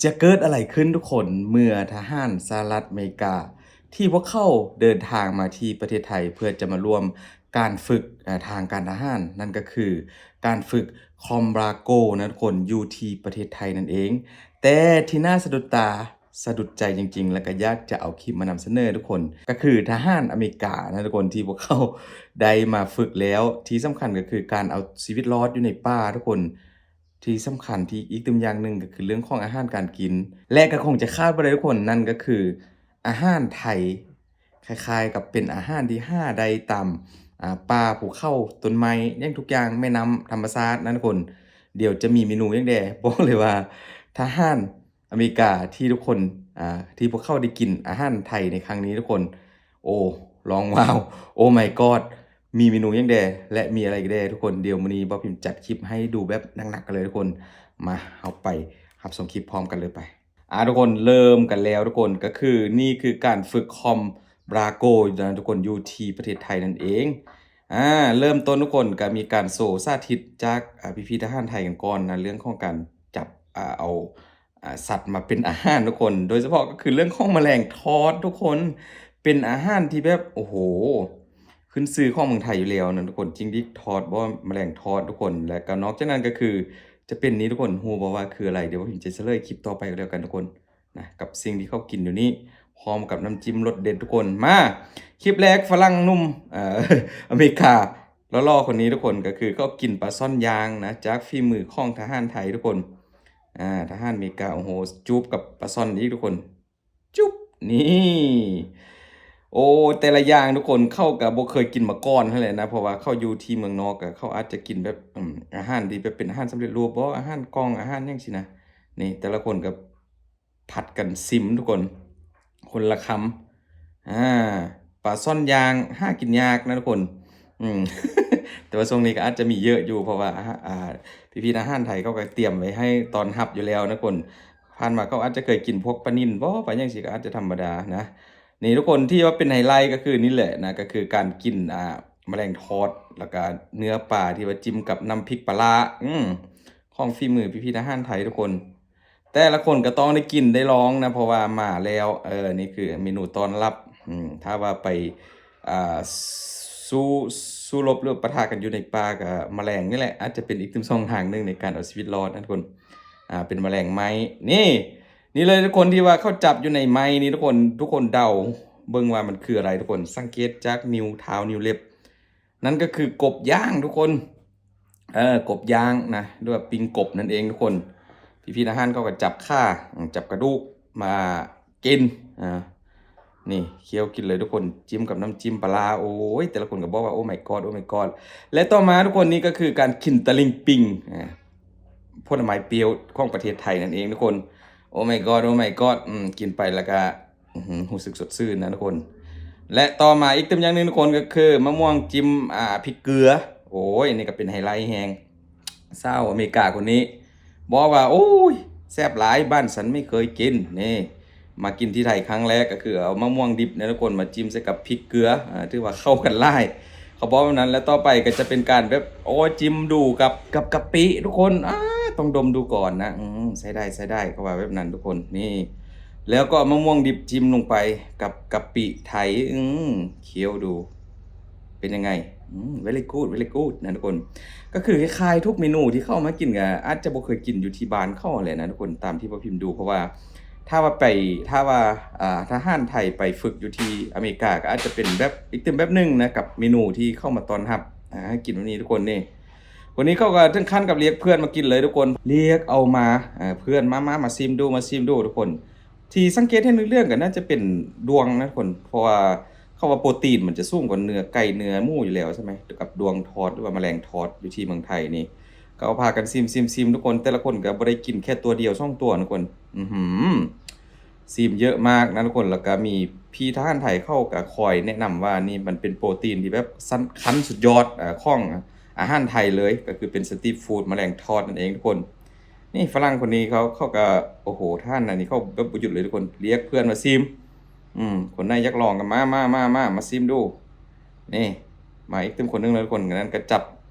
ຈະເກີດອະໄລຂຶ້ນທຸກຄົນ ເມື່ອທະຫານສະຫະລັດອາເມລິກາ ທີ່ພວກເຂົາເດີນທາງມາທີ່ປະເທດໄທ ເພື່ອຈະມາຮ່ວມການຝຶກ ເອີ ທາງການທະຫານ ນັ້ນກໍຄືການຝຶກຄອມບຣາໂກນະທຸກຄົນ ຢູ່ທີ່ປະເທດໄທນັ້ນເອງ. ແຕ່ທີ່ໜ້າສະດຸດຕາ ສະດຸດໃຈຈິງໆ ແລ້ວກໍຢາກຈະເອົາຄລິບມານຳສະເໜີທຸກຄົນ ກໍຄືທະຫານອາເມລິການະທຸກຄົນ ທີ່ພວກເຂົາໄດ້ມາຝຶກແລ້ວ. ທີ່ສຳຄັນກໍຄືການເອົາຊີວິດລອດຢູ່ໃນປ່າທຸກຄົນ. ທີ່ສຳຄັນທີ່ອີກຕື່ມຢ່າງໜຶ່ງກໍຄືເລື່ອງຂອງອາຫານການກິນ ແລະ ກໍຄົງຈະຂາດບໍ່ໄດ້ທຸກຄົນ ນັ້ນກໍຄືອາຫານໄທ ຄ້າຍໆກັບເປັນອາຫານທີ່ຫາໄດ້ຕາມ ອ່າ ປ່າ ພູເຂົາ ຕົ້ນໄມ້ ຫຍັງທຸກຢ່າງ ແມ່ນ້ຳ ທຳມະຊາດນັ້ນທຸກຄົນ. ດຽວຈະມີເມນູຫຍັງແດ່ ບອກເລີຍວ່າທະຫານອາເມລິກາທີ່ທຸກຄົນ ອ່າ ທີ່ພວກເຂົາໄດ້ກິນອາຫານໄທໃນຄັ້ງນີ້ທຸກຄົນ ໂອ້ ລອງວ້າວ Oh my god ມີເມນູຫຍັງແດ່ ແລະ ມີອະໄລແດ່ທຸກຄົນ. ດຽວມື້ນີ້ບ່າວພິມຈັດຄລິບໃຫ້ດູແບບໜັກໆກັນເລີຍທຸກຄົນ. ມາ ເຮົາໄປຮັບຊົມຄລິບພ້ອມກັນເລີຍໄປ. ອ່າ ທຸກຄົນ ເລີ່ມກັນແລ້ວທຸກຄົນ. ກໍຄືນີ້ຄືການຝຶກຄອມບຣາໂກນະທຸກຄົນ ຢູ່ທີ່ປະເທດໄທນັ້ນເອງ. ອ່າ ເລີ່ມຕົ້ນທຸກຄົນ ກໍມີການໂຊສາທິດຈາກ ອ່າ ພີ່ໆທະຫານໄທກັນກ່ອນນະ ເລື່ອງຂອງການຈັບ ອ່າ ເອົາ ອ່າ ສັດມາເປັນອາຫານທຸກຄົນ ໂດຍສະເພາະກໍຄືເລື່ອງຂອງມະແລງທອດທຸກຄົນ ເປັນອາຫານທີ່ແບບ ໂອ້ໂຫ ຂຶ້ນຊື່ຂອງເມືອງໄທຢູ່ແລ້ວນະທຸກຄົນ. ຈິງຫຼີກທອດບໍ ມະແລງທອດທຸກຄົນ. ແລະກໍນອກຈາກນັ້ນກໍຄືຈະເປັນນີ້ທຸກຄົນ ຮູ້ບໍ່ວ່າຄືອະໄລ? ດຽວເຮົາຈະສະເຫຼີຍຄລິບຕໍ່ໄປກໍແລ້ວກັນທຸກຄົນນະ ກັບສິ່ງທີ່ເຂົາກິນຢູ່ນີ້ ພ້ອມກັບນ້ຳຈິ້ມລົດເດັດທຸກຄົນ. ມາ ຄລິບແລກ ຝຣັ່ງໜຸ່ມ ເອີ ອາເມລິກາ ຫຼໍ່ໆຄົນນີ້ທຸກຄົນ ກໍຄືເຂົາກິນປາຊ່ອນຍ່າງນະ ຈາກຝີມືຂອງທະຫານໄທທຸກຄົນ. ອ່າ ທະຫານເມກາ ໂອ້ໂຫ ຈູບກັບປາຊ່ອນອີກທຸກຄົນ ຈຸບ ນີ້ ໂອ້ ແຕ່ລະຢ່າງທຸກຄົນ ເຂົາກໍບໍ່ເຄີຍກິນມາກ່ອນຫັ້ນແຫຼະນະ ເພາະວ່າເຂົາຢູ່ທີ່ເມືອງນອກ ກໍເຂົາອາດຈະກິນແບບ ອາຫານທີ່ແບບເປັນອາຫານສຳເລັດຮູບບໍ ອາຫານກ່ອງ ອາຫານຫຍັງຊີ້ນະ. ນີ້ ແຕ່ລະຄົນກໍຜັດກັນຊິມທຸກຄົນ ຄົນລະຄຳ. ອ່າ ປາຊ່ອນຍ່າງຫາກິນຍາກນະທຸກຄົນ. ອືມ ແຕ່ວ່າຊ່ວງນີ້ກໍອາດຈະມີເຍອະຢູ່ ເພາະວ່າ ອ່າ ພີ່ໆທະຫານໄທເຂົາກໍຕຽມໄວ້ໃຫ້ຕ້ອນຮັບຢູ່ແລ້ວນະທຸກຄົນ. ຜ່ານມາເຂົາອາດຈະເຄີຍກິນພວກປານິນບໍ ປາຫຍັງຊີ້ ກໍອາດຈະທຳມະດານະ. ນີ້ທຸກຄົນ ທີ່ວ່າເປັນໄຮໄລກໍຄືນີ້ແຫຼະນະ ກໍຄືການກິນ ອ່າ ມະແລງທອດ ແລ້ວກະເນື້ອປາທີ່ວ່າຈິ້ມກັບນ້ຳພິກປາລ້າ ອືມ ຂອງຝີມືພີ່ໆທະຫານໄທທຸກຄົນ. ແຕ່ລະຄົນກໍຕ້ອງໄດ້ກິນໄດ້ລອງນະ ເພາະວ່າມາແລ້ວ. ເອີ ນີ້ຄືເມນູຕ້ອນຮັບ. ອືມ ຖ້າວ່າໄປ ອ່າ ສູ້ ສູ້ລົບ ຫຼືປະທະກັນຢູ່ໃນປ່າ ກະມະແລງນີ້ແຫຼະ ອາດຈະເປັນອີກຕື່ມຊ່ອງທາງໜຶ່ງໃນການເອົາຊີວິດລອດນະທຸກຄົນ. ອ່າ ເປັນມະແລງໄມ້ ນີ້ ນີ້ເລີຍທຸກຄົນ ທີ່ວ່າເຂົາຈັບຢູ່ໃນໄມ້ນີ້ທຸກຄົນ. ທຸກຄົນເດົາເບິ່ງວ່າມັນຄືອະໄລທຸກຄົນ. ສັງເກດຈາກນິ້ວເທົ້າ ນິ້ວເລັບ ນັ້ນກໍຄືກົບຍ່າງທຸກຄົນ. ເອີ ກົບຍ່າງນະ ຫຼືວ່າປີ້ງກົບນັ້ນເອງທຸກຄົນ. ພີ່ໆທະຫານເຂົາກໍຈັບຂາ ອືມ ຈັບກະດູກມາກິນ. ອ່າ ນີ້ ຄ້ຽວກິນເລີຍທຸກຄົນ ຈິ້ມກັບນ້ຳຈິ້ມປາລ້າ. ໂອ້ຍ ແຕ່ລະຄົນກໍບອກວ່າ Oh my god Oh my god. ແລະຕໍ່ມາທຸກຄົນ ນີ້ກໍຄືການກິນຕະລິ່ງປິງ ອ່າ ຜົນລະໄມ້ປ່ຽວຂອງປະເທດໄທນັ້ນເອງທຸກຄົນ. Oh my god Oh my god. ອືມ ກິນໄປແລ້ວກະ ອືຫື ຮູ້ສຶກສົດຊື່ນນະທຸກຄົນ. ແລະຕໍ່ມາອີກຕື່ມຢ່າງໜຶ່ງທຸກຄົນ ກໍຄືມະມ່ວງຈິ້ມ ອ່າ ພິກເກືອ. ໂອ້ຍ ອັນນີ້ກໍເປັນໄຮໄລແຮງ. ຊາວອາເມລິກາຄົນນີ້ບອກວ່າ ໂອ້ຍ ແຊບຫຼາຍ ບ້ານສັນໄມ່ເຄີຍກິນ. ນີ້ ມາກິນທີ່ໄທຄັ້ງແລກ ກໍຄືເອົາມະມ່ວງດິບນະທຸກຄົນ ມາຈິ້ມໃສ່ກັບພິກເກືອ. ອ່າ ຖືວ່າເຂົ້າກັນຫຼາຍ ເຂົາບອກແບບນັ້ນ. ແລະຕໍ່ໄປກໍຈະເປັນການແບບ ໂອ້ຍ ຈິ້ມດູກັບ ກັບກະປິທຸກຄົນ. ອ່າ ຕ້ອງດົມດູກ່ອນນະ. ອືມ ໃຊ້ໄດ້ ໃຊ້ໄດ້ ເຂົາວ່າແບບນັ້ນທຸກຄົນ. ນີ້ ແລ້ວກໍເອົາມະມ່ວງດິບຈິ້ມລົງໄປກັບກະປິໄທ. ອືມ ຄ້ຽວດູ ເປັນຍັງໄງ? ອືມ very good very good ນະທຸກຄົນ. ກໍຄືຄ້າຍໆທຸກເມນູທີ່ເຂົາເອົາມາກິນ ກໍອາດຈະບໍ່ເຄີຍກິນຢູ່ທີ່ບ້ານເຂົາຫັ້ນແຫຼະນະທຸກຄົນ ຕາມທີ່ບ່າວພິມດູ. ເພາະວ່າຖ້າວ່າໄປ ຖ້າວ່າ ອ່າ ທະຫານໄທໄປຝຶກຢູ່ທີ່ອາເມລິກາ ກໍອາດຈະເປັນແບບ ອີກຕື່ມແບບໜຶ່ງນະ ກັບເມນູທີ່ເຂົາມາຕ້ອນຮັບ ອ່າ ໃຫ້ກິນແບບນີ້ທຸກຄົນ. ນີ້ ຄົນນີ້ເຂົາກໍເຖິງຂັ້ນກັບລຽກເພື່ອນມາກິນເລີຍທຸກຄົນ. ລຽກເອົາມາ ເອີ ເພື່ອນ ມາ ມາ ມາຊິມດູ ມາຊິມດູທຸກຄົນ. ທີ່ສັງເກດເຫັນເຫຼືອງໆ ກໍໜ້າຈະເປັນດ້ວງນະທຸກຄົນ ເພາະວ່າເຂົາວ່າໂປຣຕີນມັນຈະສູງກວ່າເນື້ອໄກ່ເນື້ອໝູຢູ່ແລ້ວໃຊ່ໄໝ ກັບດ້ວງທອດ ຫຼືວ່າມະແລງທອດຢູ່ທີ່ເມືອງໄທນີ້. ກໍເອົາພາກັນຊິມໆໆ ທຸກຄົນ ແຕ່ລະຄົນກໍບໍ່ໄດ້ກິນແຄ່ຕົວດຽວສອງຕົວນະທຸກຄົນ. ອືຫື ຊີມເຍອະມາກນະທຸກຄົນ. ແລ້ວກໍມີພີ່ທະຫານໄທເຂົາກໍຄອຍແນະນຳວ່າ ນີ້ມັນເປັນໂປຣຕີນທີ່ແບບຊັ້ນ ຂັ້ນສຸດຍອດ ເອີ ຂອງອາຫານໄທເລີຍ ກໍຄືເປັນສະຕຣີດຟູດ ມະແລງທອດນັ້ນເອງທຸກຄົນ. ນີ້ຝຣັ່ງຄົນນີ້ເຂົາ ເຂົາກໍ ໂອ້ໂຫ ທ່ານອັນນີ້ເຂົາແບບບໍ່ຢຸດເລີຍທຸກຄົນ ລຽກເພື່ອນມາຊິມ. ອືມ ຄົນໃດຢາກລອງກໍມາ ມາ ມາ ມາ ມາຊິມດູ. ນີ້ ມາອີກຕື່ມຄົນໜຶ່ງເລີຍທຸກຄົນ. ອັນນັ້ນກໍຈັບ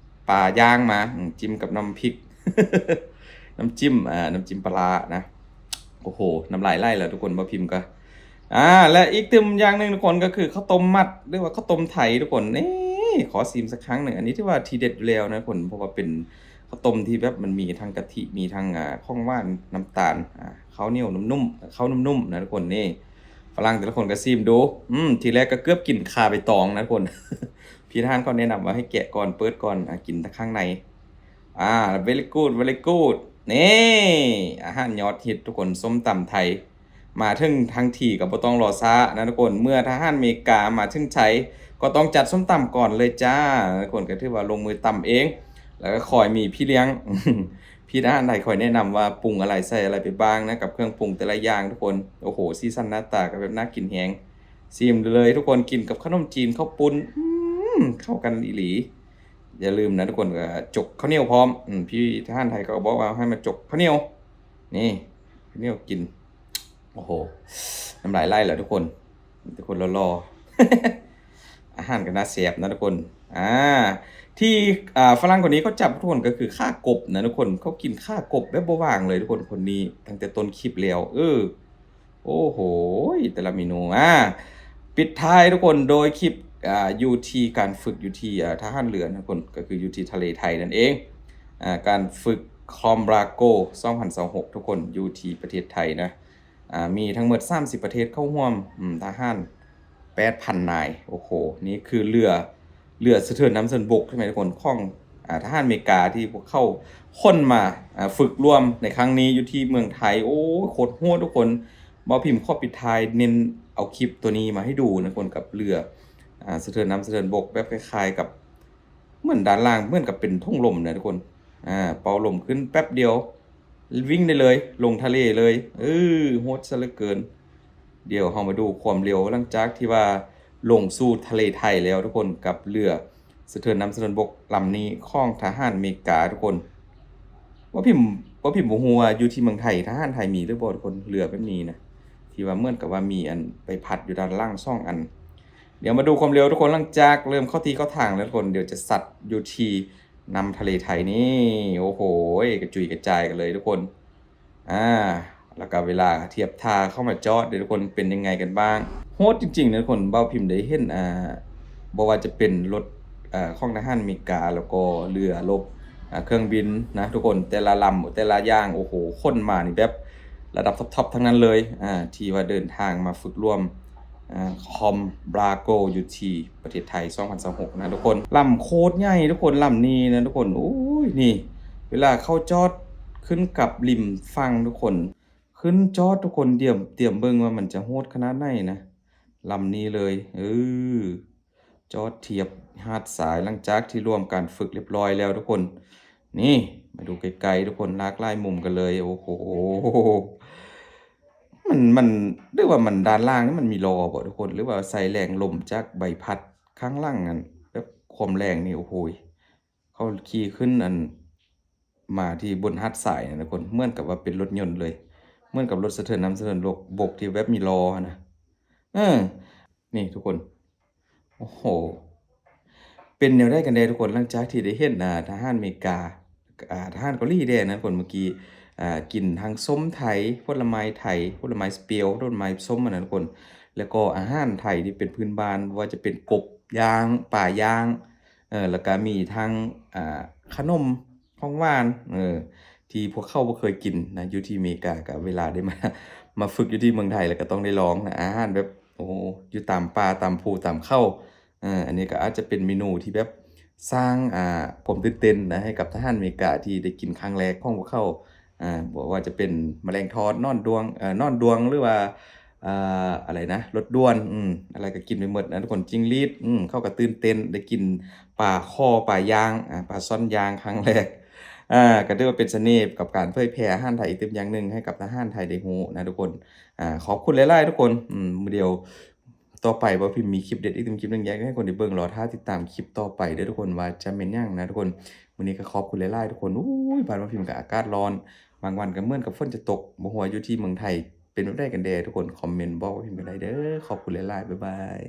ປາຍ່າງມາ ອືມ ຈິ້ມກັບນ້ຳພິກ ນ້ຳຈິ້ມ ອ່າ ນ້ຳຈິ້ມປາລ້ານະ. ໂອ້ໂຫ ນ້ຳລາຍໄຫຼແລ້ວທຸກຄົນ ບໍ່ພິມກໍ ອ່າ ແລະ ອີກຕື່ມຢ່າງໜຶ່ງທຸກຄົນ ກໍຄືເຂົ້າຕົ້ມມັດ ຫຼືວ່າເຂົ້າຕົ້ມໄທທຸກຄົນ. ນີ້ ຂໍຊີມສັກຄັ້ງໜຶ່ງ. ອັນນີ້ຖືວ່າທີເດັດຢູ່ແລ້ວນະທຸກຄົນ ເພາະວ່າເປັນເຂົ້າຕົ້ມທີ່ແບບມັນມີທັງກະທິ ມີທັງ ອ່າ ຂອງຫວານ ນ້ຳຕານ ອ່າ ເຂົ້າໜຽວນຸ້ມໆ ເຂົ້ານຸ້ມໆ ນະທຸກຄົນ. ນີ້ ຝຣັ່ງແຕ່ລະຄົນກໍຊີມດູ. ອືມ ທີແລກກໍເກືອບກິນຄາໃບຕອງນະທຸກຄົນ. ພີ່ຮ້ານເຂົາແນະນຳວ່າໃຫ້ແກະກ່ອນ ເປີດກ່ອນ ອ່າ ກິນແຕ່ຂ້າງໃນ. ອ່າ very good very good. ນີ້ ອາຫານຍອດຮິດທຸກຄົນ ສົ້ມຕຳໄທ. ມາເຖິງທັງທີກໍບໍ່ຕ້ອງລໍຊ້ານະທຸກຄົນ. ເມື່ອທະຫານເມກາມາເຖິງໄທ ກໍຕ້ອງຈັດສົ້ມຕຳກ່ອນເລີຍຈ້າ. ທຸກຄົນກໍຖືວ່າລົງມືຕຳເອງ ແລ້ວກໍຄອຍມີພີ່ລ້ຽງ ພີ່ທະຫານໄທຄອຍແນະນຳວ່າປຸງອະໄລ ໃສ່ອະໄລໄປບ້າງນະ ກັບເຄື່ອງປຸງແຕ່ລະຢ່າງທຸກຄົນ. ໂອ້ໂຫ ສີສັນໜ້າຕາກໍແບບໜ້າກິນແຮງ. ຊີມເລີຍທຸກຄົນ ກິນກັບຂະໜົມຈີນ ເຂົ້າປຸ້ນ ອືມ ເຂົ້າກັນອີ່ຫຼີ. ຢ່າລືມນະທຸກຄົນ ກໍຈົກເຂົ້າໜຽວພ້ອມ. ອືມ ພີ່ທະຫານໄທກໍບອກວ່າໃຫ້ມາຈົກເຂົ້າໜຽວ. ນີ້ ເຂົ້າໜຽວກິນ. ໂອ້ໂຫ ນ້ຳລາຍໄຫຼແລ້ວທຸກຄົນ ທຸກຄົນຫຼໍ່ໆ ອາຫານກໍໜ້າແຊບນະທຸກຄົນ. ອ່າ ທີ່ ອ່າ ຝຣັ່ງຄົນນີ້ເຂົາຈັບທຸກຄົນ ກໍຄືຂາກົບນະທຸກຄົນ. ເຂົາກິນຂາກົບແບບບໍ່ຫວ່າງເລີຍທຸກຄົນ ຄົນນີ້ ຕັ້ງແຕ່ຕົ້ນຄລິບແລ້ວ. ເອີ ໂອ້ໂຫ ແຕ່ລະເມນູ. ອ່າ ປິດທ້າຍທຸກຄົນ ໂດຍຄລິບ ອ່າ ຢູ່ທີ່ການຝຶກຢູ່ທີ່ ອ່າ ທະຫານເຮືອນະທຸກຄົນ ກໍຄືຢູ່ທີ່ທະເລໄທນັ້ນເອງ. ອ່າ ການຝຶກຄອມບຣາໂກ ສອງພັນຊາວຫົກ ທຸກຄົນ ຢູ່ທີ່ປະເທດໄທນະ. ອ່າ ມີທັງໝົດສາມສິບປະເທດເຂົ້າຮ່ວມ. ອືມ ທະຫານແປດພັນນາຍ. ໂອ້ໂຫ ນີ້ຄືເຮືອ ເຮືອສະເທີນນ້ຳສະເທີນບົກ ໃຊ່ໄໝທຸກຄົນ ຂອງ ອ່າ ທະຫານເມກາ ທີ່ພວກເຂົາຂົນມາ ອ່າ ຝຶກຮ່ວມໃນຄັ້ງນີ້ຢູ່ທີ່ເມືອງໄທ. ໂອ້ຍ ໂຄດໂຫດທຸກຄົນ. ເບົາພິມຂໍປິດທ້າຍເນັ້ນເອົາຄລິບຕົວນີ້ມາໃຫ້ດູນະທຸກຄົນ ກັບເຮືອ ອ່າ ສະເທີນນ້ຳສະເທີນບົກ ແບບຄ້າຍໆກັບ ເໝືອນດ້ານລ່າງເໝືອນກັບເປັນຖົງລົມນະທຸກຄົນ. ອ່າ ເປົ່າລົມຂຶ້ນແປັບດຽວ ວິ່ງໄດ້ເລີຍ ລົງທະເລເລີຍ. ເອີ ໂຫດຊະເຫຼືອເກີນ. ດຽວເຮົາມາດູຄວາມເລັວ ຫຼັງຈາກທີ່ວ່າລົງສູ່ທະເລໄທແລ້ວທຸກຄົນ ກັບເຮືອສະເທີນນ້ຳສະເທີນບົກລຳນີ້ຂອງທະຫານເມກາທຸກຄົນ. ເບົາພິມ ເບົາພິມບໍ່ຮູ້ວ່າຢູ່ທີ່ເມືອງໄທ ທະຫານໄທມີຫຼືບໍ່ທຸກຄົນ ເຮືອແບບນີ້ນະ ທີ່ວ່າເໝືອນກັບວ່າມີອັນໃບພັດຢູ່ດ້ານຫຼັງສອງອັນ. ດຽວມາດູຄວາມເລັວທຸກຄົນ ຫຼັງຈາກເລີ່ມເຂົ້າທີ່ເຂົ້າທາງແລ້ວທຸກຄົນ ດຽວຈະຊັດຢູ່ທີ່ນ້ຳທະເລໄທນີ້. ໂອ້ໂຫ ກະຈຸຍກະຈາຍກັນເລີຍທຸກຄົນ. ອ່າ ແລ້ວກໍເວລາທຽບທ່າເຂົ້າມາຈອດເດ້ທຸກຄົນ ເປັນຍັງໄງກັນບ້າງ? ໂຫດຈິງໆນະທຸກຄົນ. ເບົາພິມໄດ້ເຫັນ ອ່າ ບໍ່ວ່າຈະເປັນລົດ ເອີ ຂອງທະຫານເມກາ ແລ້ວກໍເຮືອລົບ ອ່າ ເຄື່ອງບິນນະທຸກຄົນ ແຕ່ລະລຳ ແຕ່ລະຢ່າງ ໂອ້ໂຫ ຂົນມານີ້ແບບລະດັບທັອບໆທັງນັ້ນເລີຍ ອ່າ ທີ່ວ່າເດີນທາງມາຝຶກຮ່ວມ ອ່າ ຄອມບຣາໂກ ຢູ່ທີ່ປະເທດໄທ ສອງພັນຊາວຫົກນະທຸກຄົນ. ລຳໂຄດໃຫຍ່ທຸກຄົນ ລຳນີ້ນະທຸກຄົນ. ໂອ້ຍ ນີ້ ເວລາເຂົາຈອດຂຶ້ນກັບລິມຝັ່ງທຸກຄົນ ຂຶ້ນຈອດທຸກຄົນ ຕຽມ ຕຽມເບິ່ງວ່າມັນຈະໂຫດຂະໜາດໃດນະ ລຳນີ້ເລີຍ. ເອີ ຈອດທຽບຫາດຊາຍ ຫຼັງຈາກທີ່ລວມການຝຶກລຽບຮ້ອຍແລ້ວທຸກຄົນ. ນີ້ ມາດູໃກ້ໆທຸກຄົນ ຫຼາກຫຼາຍມຸມກັນເລີຍ. ໂອ້ໂຫ ມັນ ມັນ ຫຼືວ່າມັນດ້ານລ່າງນີ້ມັນມີລໍ້ບໍ່ທຸກຄົນ ຫຼືວ່າໃຊ້ແຮງລົມຈາກໃບພັດຂ້າງຫຼັງນັ້ນ ແບບຄວາມແຮງນີ້ ໂອ້ໂຫຍ ເຂົາຂີ່ຂຶ້ນອັນ ມາທີ່ບົນຫາດຊາຍນະທຸກຄົນ ເໝືອນກັບວ່າເປັນລົດຍົນເລີຍ ເໝືອນກັບລົດສະເທີນນ້ຳສະເທີນບົກທີ່ແບບມີລໍ້ຫັ້ນນະ. ເອີ ນີ້ທຸກຄົນ ໂອ້ໂຫ ເປັນແນວໃດກັນແດ່ທຸກຄົນ ຫຼັງຈາກທີ່ໄດ້ເຫັນ ອ່າ ທະຫານເມກາ ອ່າ ທະຫານເກົາຫຼີແດ່ນະທຸກຄົນ. ເມື່ອກີ້ ອ່າ ກິນທັງສົ້ມໄທ ຜົນລະໄມ້ໄທ ຜົນລະໄມ້ສະເປວ ຜົນລະໄມ້ສົ້ມອັນນັ້ນທຸກຄົນ ແລ້ວກໍອາຫານໄທທີ່ເປັນພື້ນບ້ານ ບໍ່ວ່າຈະເປັນກົບຍ່າງ ປາຍ່າງ ເອີ ແລ້ວກະມີທັງ ອ່າ ຂະໜົມ ຂອງຫວານ ເອີ ທີ່ພວກເຂົາບໍ່ເຄີຍກິນນະ ຢູ່ທີ່ເມກາ ກະເວລາໄດ້ມາ ມາຝຶກຢູ່ທີ່ເມືອງໄທ ແລ້ວກະຕ້ອງໄດ້ລອງນະ ອາຫານແບບ ໂອ້ ຢູ່ຕາມປ່າ ຕາມພູ ຕາມເຂົາ. ເອີ ອັນນີ້ກະອາດຈະເປັນເມນູທີ່ແບບສ້າງ ອ່າ ຄວາມຕື່ນເຕັ້ນນະ ໃຫ້ກັບທະຫານເມກາທີ່ໄດ້ກິນຄັ້ງແລກຂອງພວກເຂົາ. ອ່າ ບໍ່ວ່າຈະເປັນມະແລງທອດ ໜອນດວງ ເອີ ໜອນດວງ ຫຼືວ່າ ອ່າ ອະໄລນະ ລົດດ່ວນ ອືມ ອະໄລກໍກິນໄປໝົດນະທຸກຄົນ. ຈິງຫຼີດ ອືມ ເຂົາກໍຕື່ນເຕັ້ນ ໄດ້ກິນປາຄໍ່ ປາຍ່າງ ອ່າ ປາຊ່ອນຍ່າງຄັ້ງແລກ. ອ່າ ກໍຖືວ່າເປັນສະເໜ່ກັບການເຜີຍແຜ່ອາຫານໄທອີກຕື່ມຢ່າງໜຶ່ງໃຫ້ກັບທະຫານໄທໄດ້ຮູ້ນະທຸກຄົນ. ອ່າ ຂອບຄຸນຫຼາຍໆທຸກຄົນ. ອືມ ມື້ດຽວ ຕໍ່ໄປເບົາພິມມີຄລິບເດັດອີກເປັນຄລິບໜຶ່ງ ຢາກໃຫ້ຄົນໄດ້ເບິ່ງ ລໍຖ້າຕິດຕາມຄລິບຕໍ່ໄປເດີ້ທຸກຄົນ ວ່າຈະແມ່ນຫຍັງນະທຸກຄົນ. ມື້ນີ້ກໍຂອບຄຸນຫຼາຍໆທຸກຄົນ. ໂອ້ຍ ບ້ານເບົາພິມກໍອາກາດຮ້ອນ ບາງວັນກໍເໝືອນກັບຝົນຈະຕົກ. ບໍ່ຮູ້ວ່າຢູ່ທີ່ເມືອງໄທເປັນແບບໃດກັນແດ່ທຸກຄົນ ຄອມເມັນບອກເບົາພິມກັນໄດ້ເດີ້. ຂອບຄຸນຫຼາຍໆ ບາຍບາຍ.